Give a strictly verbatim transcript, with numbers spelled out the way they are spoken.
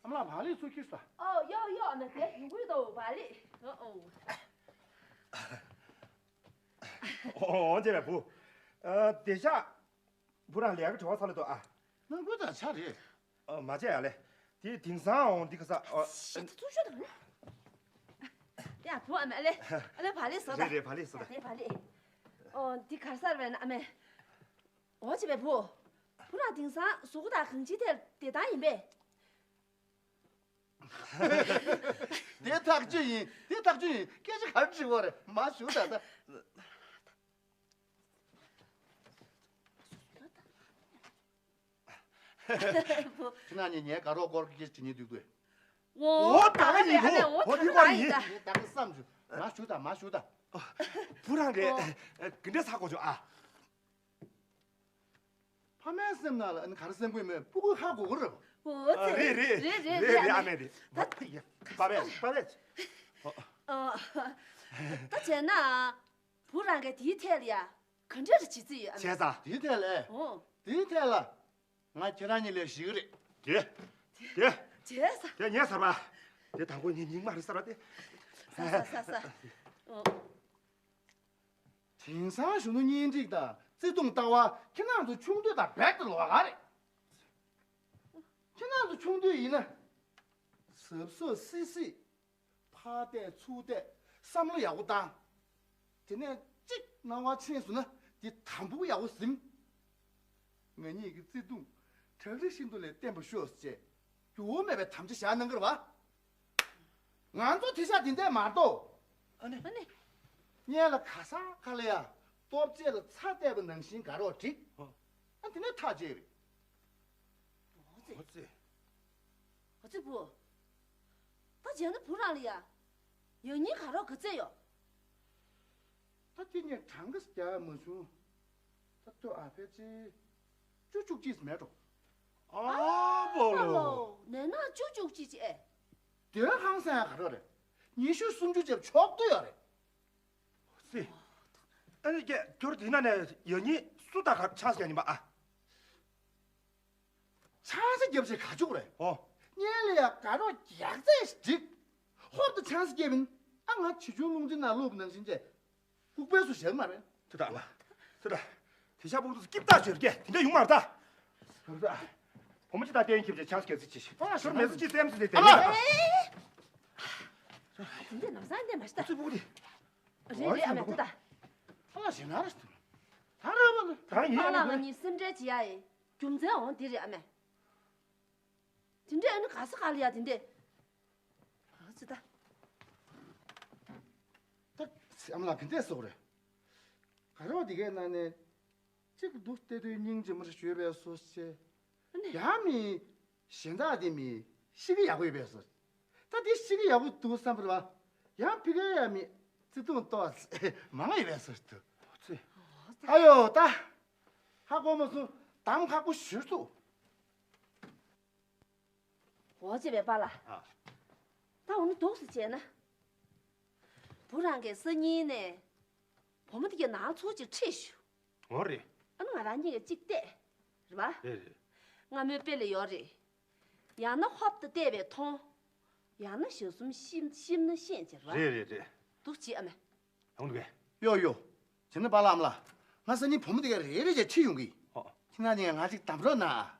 ཨ་མ་ལགས། བག་ལེབ་ཚུར་ཁྱེར་ཤོག་དང་། ཨོ་ཡོ་ཡོ། ཨ་མ་དེ་ཡོང་གི་ཡོད་དོ། བག་ལེབ། ཨོ་ཨོ། ཨོ་ཨོ། བྱས་པས་བུ། ཨ། དེང་སང་བུ་རང་ལས་ཀ་བྲེལ་བ་ཚ་ལོས་འདུག་ཨ། ནང་ཁུལ་དང་ཆ་རེད། ཨ། མ་བྱས་ཡ་ལེ། དེ་དེང་སང་འོང་འདི་ག་ས། ཨ། ཤི་ད་ཚུར་ཤོག་དང་། ཡ་བུ། ཨ་མ་ཨ་ལེ། ཨ་ལེ་བག་ལེབ་བཟོ་དང་། རེད་རེད། བག་ལེབ་བཟོ་དང་། དེ་བག་ལེབ། ཨོ་འདི་ག་རེ་ཟེར་བས་ན་ཨ་མ། ཨོ་བྱས་པས་བུ། བུ་རང་དེང་སང་གཟུགས་པོ་དང་གང་ཅིའི་ཐད་བདེ་ཐང་ཡིན་པས། དེ་ཐག་ཆོད་ཡིན། དེ་ཐག་ཆོད་ཡིན། སྐད་ཆ་ག་རེ་དྲི་བ་རེད། མར་བཞུགས་དང་ད། ཁྱེད་རང་གཉིས་ངའི་དགའ་རོགས་སྐོར་གྱི་སྐད་ཆ་དྲི་སྙིང་འདོད་དུས། འོ་ད་ག་ཡིན་གོ། འོ་འདི་སྐོར་ཡིན། ངས་ད་ག་བསམ་བྱུང་། མར་བཞུགས་དང་། མར་བཞུགས་དང་། བུ་རང་གིས་འོ་ག་འདྲས་ཚ་གོ་བྱུང་ཨ། ཕ་མའི་སེམས་ནང་ལ་ཨ་ནི་ག་རེ་སེམས་ཁུར་མེད། སྤུ་གུ་ཧ་གོ་གི་རེད། འོ་ཙི། རེད་རེད་རེད་རེད་རེད། ཨ་མ་དེ། ད་པ་པས་པ་པས། ཨ། ད་བྱས་ན། བུ་རང་གིས་དེའི་ཐད་ལ་ཡ་ག་འདྲ་རེ་བྱེད་རྩིས་ཡོད་ཨ་མ། བྱས་ཙང་། དེའི་ཐད་ལ། འོ། དེའི་ཐད་ལ་ང་ཁྱེད་རང་གཉིས་ལས་ཞིག་རེད། དེ། དེ། བྱས་ཙང་། དེ་ངས་ཟེར་བ། དེ་དང་པོ་ངས་སྙིང་མ་རེ་ཟེར་བ་དེ། ཟ་ཟ་ཟ་ཟ། འོ། དེང་སང་གཞོན་ནུ་གཉེན་སྒྲིག་དང་བརྩེ་དུང་ལྟ་བ་ཁྱེད་རང་ཚོ་ཆུང་དུས་དང་རྦད་དེ་ལོགས་ཀ་རེད། ཁྱེད་རང་ཚོ་ཆུང་དུས་ཡིན་ན། གཟབ་གཟབ་སིག་སིག་ཕར་བལྟས་ཚུར་བལྟས། བསམ་བློ་ཡག་པོ་བཏང་། དེ་ནས་གཅིག་སྣང་བ་ཕྱིན་སོང་ན་དེ་དམ་ཕུགས་ཡག་པོ་ཟིན། ང་གཉིས་ཀྱི་བརྩེ་དུང་བྲག་རི་བཞིན་དུ་ལས་བརྟན་པར་ཤོག་ཅེས་འགྱུར་བ་མེད་པའི་དམ་བཅའ་བཞག་གནང་གི་རེད་བ། ང་ཚོ་དེང་སང་དེ་འདྲས་མ་གཏོགས། ཨ་ནི། ཨ་ནི། སྔོན་ལ་ག་ས་ག་ལ་ཡ་ལྟོ་ཆས་ལ་ཚྭ་བལྟས་པ་ནང་བཞིན་དགའ་རོགས་འགྲིག་ཨ། ཨ་དེ་ནས་ཐག་བཅད་རེད། འོ་ཙི། འོ་ཙི། འོ་ཙི་བུ། ད་བྱས་ན་བུ་རང་ལ་ཡ་ཡང་སྙིང་དགའ་རོགས་ག་ཚད་ཡོད། ད་དེ་ངས་གྲངས་ཀ་རྒྱག་མ་བྱུང་། ད་ལྟོས་ཨ་ཕལ་ཆེར་བཅུ་བཅུ་གཅིག་མེད་འགྲོ། ཨ་པོ་ལོ། ནས་ན་བཅུ་བཅུ་གཅིག་ཅེ། དེ་ཧང་སང་ཡ་ག་རེ་རེད། ཉི་ཤུ་སུམ་ཅུ་བྱས་ཆོག་ཏུ་ཡོད་རེད། སི། ཨ་ནི་ཀྱེ་ཁྱོད་དེ་ན་ནས་ཡང་སྙིང་སུ་ད་ག་ཆང་ས་ཡ་ཉིན་པ་ཨ། ཆང་ས་རྒྱབ་ཆེ་ག་ཅུག་རེད། ཨོ། སྔོན་ལ་ཡ་དགའ་རོགས་རྒྱག་རྩེ་ཞིག་འགྲིག་ཧོབ་ཏུ་ཆང་ས་རྒྱབ་ཡིན། ཨ་ང་ཆེ་ཆུང་རླུང་འཕྲིན་ནང་ལོག་ནང་བཞིན་བྱས། ལྐུགས་པའི་སུ་བཞག་མ་རེད། དེ་དག་མ། དེ་དག་དེ་ཤ་ཕུག་ཏུ་སྐྱིབས་ད་ཞོར་གྱི་དེ་འདྲ་ཡོང་མ་རེད་ད། བུ་མོ་ཅི་ད་གཏན་ཁྱིམ་གྱི་ཆང་སྐྱེ་ཚིག་ཅི་ཞིག་ཨ་ཞོར་མེ་སུ་ཅི་སེམས་སུ་དེ་དེ་ཨ་ནི། དེ་འདྲ་ནམ་སང་འདྲ་མ་ཤི་ད། ཚུ་ཕུག་དེ། རེད་རེད་ཨ་མ་དེ་ད། ཨ་ཞེ་ན་རེ་ཞིག་ད་ར་བ་ལ། ད་ཡིན་ཨ་ལ་ང་གཉིས་སེམས་ཁྲལ་བྱེད་ཡ་ཡི་རྒྱུ་མཚན་འོང་དེ་རེད་ཨ་མ། དེ་འདྲས་ཨ་ནི་ག་ས་ག་ལ་ཡ་དེ་འདྲས། ཨ་ཙི་ད། ད་ཨ་མ་ལགས་ག་འདྲས་སོག་རེད། ག་རོགས་དེ་གའི་ནང་ནས་གཅིག་འདུག་བལྟས་དུས་སྙིང་རྗེ་མོ་ཞུས་པས་སོ་ཞེས། ཨ་ནི། ཡང་མི་གཞན་དག་དེ་མི་ཤི་གི་ཡག་པོ་ཡོད་པས་སོ། ད་དེ་ཤི་གི་ཡག་པོ་འདུག་བསམ་པར་བ། ཡང་ཕི་གའི་ཡ་མི་བརྩེ་དུང་ཏོག་མང་ཡོད་པས་སོ་འདུག་ཨ་ཡོ་ད། ཧ་གོ་མ་སོང་། གཏམ་ཁག་པོ་ཞུ་ཐུབ། འོ་ཅེ་བའི་པཱ་ལགས། ཨ། ད་འོ་ན་འདུག་སེ་བྱས་ན། བུ་རང་གིས་སང་ཉིན་ནས་བུ་མོ་དེ་གའི་ནང་ཚུར་ཅིག་ཁྲིད་ཤོག་འོ་རེད། ཨ་ནི་ང་རང་གཉིས་ཀ་གཅིག་བལྟས། རེད་པ། རེད་རེད། སྔ་མོའི་དཔེ་ལ་ཡོད་རེད། ཡང་ན་ཧོབ་ཏུ་བལྟས་པས་མཐོང་། ཡང་ན་ཞག་གསུམ་ཤི་ཤི་ན་ཤེས་ཅེས་རེད་པ། རེད་རེད་རེད། འདུག་ཅེས་ཨ་མ། ཡོང་འདུག་གས། ཡོ་ཡོ། བྱས་ན་པཱ་ལགས་ཨ་མ་ལགས། ང་སང་ཉིན་བུ་མོ་དེ་གའི་རེ་རེ་བྱས་ཁྲིད་ཡོང་གི། ཨོ། ཁྱེད་རང་གཉིས་ང་གཅིག་གདམ་རོགས་གནང་ཨ།